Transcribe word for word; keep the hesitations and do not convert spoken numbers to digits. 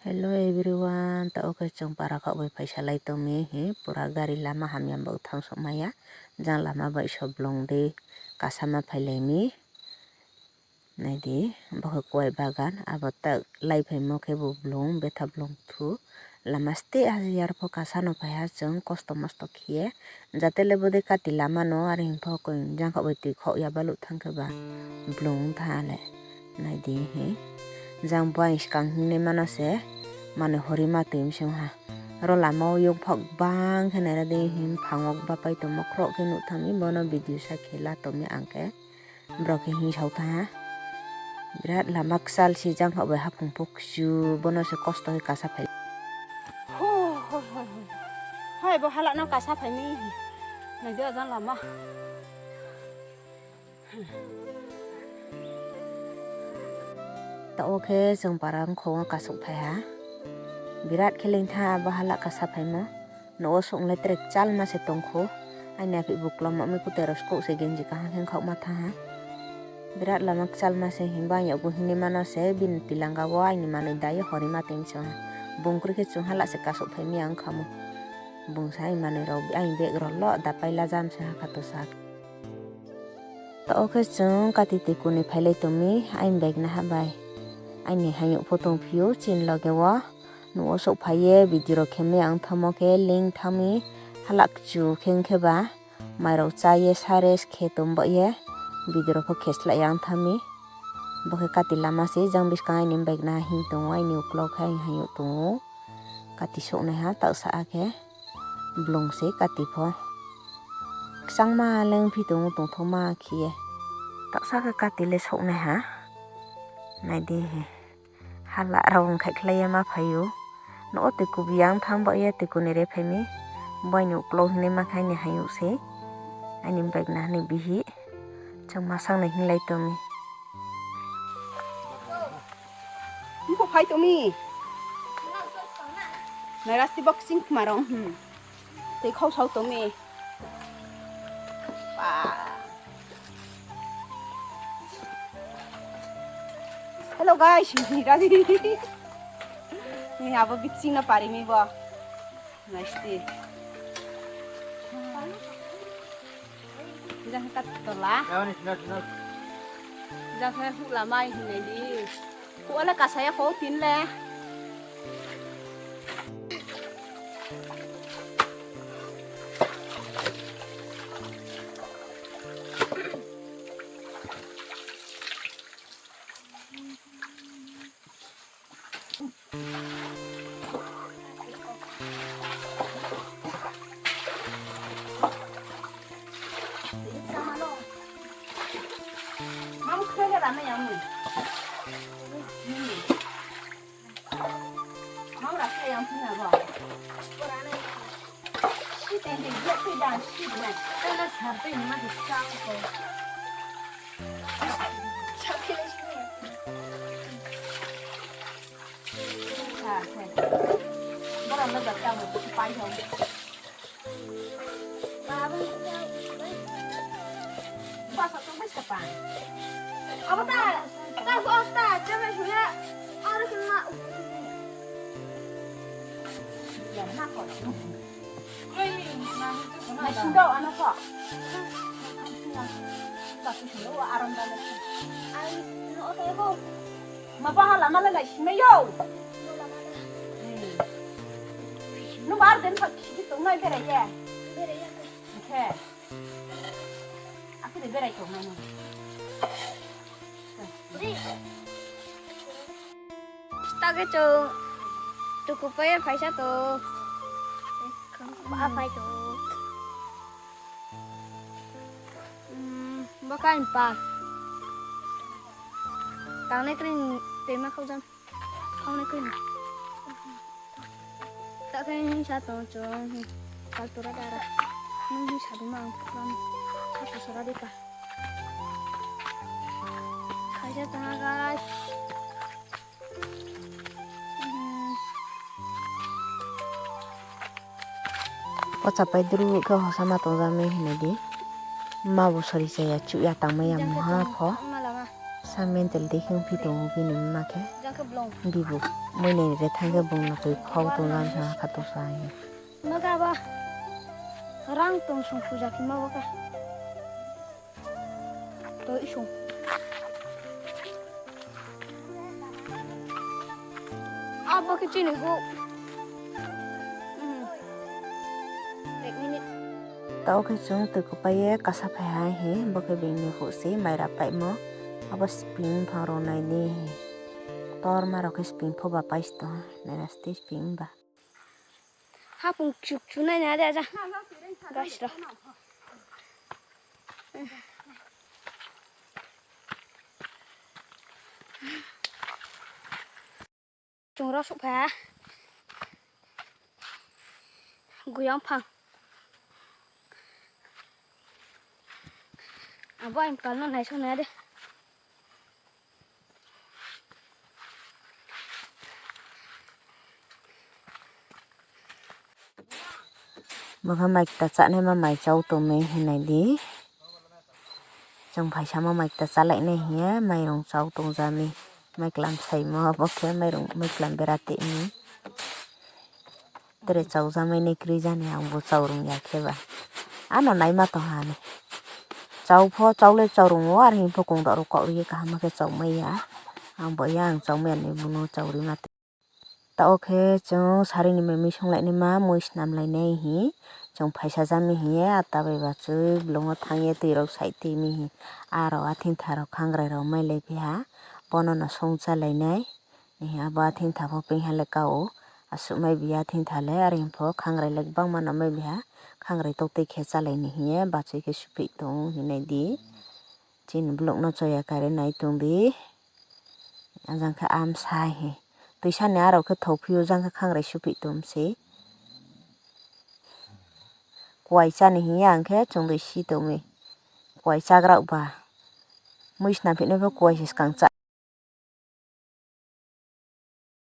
Hello everyone, ta oke chwng para kok bai phaisa lai tongmi hi pura gari lama hamya bo thang sok maya, jang lama bai so blong de kasama phai lai mi. Naidi, bo khe kuai bagan, abo tak lai phaimo khe bo blong, betha blong thu. Lama ste ha yar pho kasa no phai ha chwng kosto mosto khiye. Jate le bode kati lama no, are hing pho koi jang kha bai twi khok ya balu thang khe ba blong tha le. Naidi hi. Jang bo ang skang hingnai mano se, mane hori ma twi msung ha. Ro lama o yok phok bang khe nai ra de him phang ok ba pai tongmo khorok khe nuk thang mi bono video sa khe la tong mi ang khe. Borok khe hing sao tha. Birat lama kwchal si jang kha bai haphung pok chu bono se kosto khe kasa phai. Ho, ho, ho, ho. Hai bo hala no kasa phai mi. Nai de jang lama. Ta o khe chwng para wngkho kasuk phai ha. Birat khe leng tha bo hala kasa phaimo. Nogo suk le tre chalma se tongkho. Aini aphi bo kwlama mui kutero skok se genji kaham khe khokma tha ha. Birat lama kwchalma se himba ang yago hinwi mano se bini tilanga o aini manwi dai horima twi msung ha. Bung kwrwi khe chwng hala se kasuk phai mi ang khamo. Bung sa aini manwi rok aini bag rok lo da paila jam se ha kha to sa. Ta o khe chwng kati twi kuni phai lai tongmi aini bag naha bai. Aini hayung pho tong phio chini loge o. Nugo sok phai ye video rok khe mi ang thamo khe link thami halak chu khe wng khe ba mai rok cha ye sa rest khe tong bo ye video rok pho khe slai yang thami. Bo khe kati lama se jang bwskang aini bag naha him tongo aini ukulok khe aini hayung tongo kati sok nai ha ta sa a khe. Blong se kati pho. Kwchangma lengphi tongo tongthokma khiye. Taksa khe kati le soknai ha. Naidi he. Hala rok wngkhai khlaiya ma phaio. Nogo twi kubi yang thang ba ya twi kuni re phaimi. Boini ukulok hinwi ma khe aini hayung se. Aini bag naha ni bihi. Chwng masang nai hinlai tongmi. Bukho phai tongmi. Nairasti boxing khmarong. Hmm. Tei khau sau tongmi. Ba. Hello guys, ni radi. Ni abo boxing na pari mi bo. Nairasti. Jang kat tola. Jang hula mai hinai di. Ku ala kasaya ko tin le. Mau rasa yang punya apa? Si tende dia tu dah si dah. Kalau sampai ni mah disangko. Bora na da ta mo pai ho. Basa to bai sapa. Abo ta ta ko ta ta bai sula. Aro kena. Ya na ko. Naisinda o ano kho. Aram dale. Ai, no oto ho. Ma baha lama le naisinma yo. No bar den pa kisi to nai bere ye. Bere ye. Khe. Aku de bere to nai no. Ri. Stag e chwng tuku paye phaisa to. Ba phai to. Hmm, ba kain pa. Tangne kring tema khau jam. Khau ne kring. Ta khe sa to chwng. Kal tura dara. Nung sa di mang. Sa to sora di ka. Khaisa tanga guys. Pocha pai duru khe hosa ma tongjaknai hinwi di. Ma bo sori chaya chuya tangmaya muha pho. Sa mental de khe wngphi tongo bini ma khe. Bibu. Mui nai re thang khe bung no twi khau tong jang sa kha tong sa hai. Maga ba rang tong song puja khe ma ba ka. To isong. Abo khe chini go. Hmm. Ek minute. Tao khe chwng twi kwpaiye kasa phai hai hi, bo khe bini husi mai rap paimo. Abo spring phang rw nai di hi. Tor ma rok khe spring pho ba paisi tong, nai rasti spring ba. Hapung chuk chunai na de aja. Guys ro. Chungra sukha. Guyang phang. Abo ang palno nai sona de. Bokha mai ta chanaima mai chau tongmi hinai di. Chwng phaisamo mai ta chalainai hiya mairung chau tongjami. Mai klam saimo bokhe mairung mai klam bera tini. Tere chaujakmani kwrwi jani ang bo chaurung ya khe ba. Ano naima tong hani. Chau pho chaule chaurung o ar hini pho kung dok rok kok rwi kaham khe chaumaya. Ang bo ya ang chaumaya ni bono chaurwi ma. Tao khe chwng sari ni mimi song lai nai ma mui snam lai nai hi. Chwng phaisa jami hiye ata bai bachwi bolongo thangye twi rok sai twi mi hi. Aro athing tharok khangrai rok mai lai phiha. Bono no song cha lai nai. Ni abo athing tha pho ping ha le ka o. Aswk mai biya athing tha le, are hwn pho khangrai le bangma no mai biya. Khangrai tok twi khe cha lai ni hiye, bachwi khe suphi tong hinai di. Chini bolok no choya kare nai tong di. Ajang khe am sa hi. Twisa ni aro khe thok phio jang khe khangrai suphi tong se. Kuai chani hiya ang khe chwng dui si tongwi. Kuai chagrak ba. Mui snam phiknai bo kuai se swkang cha.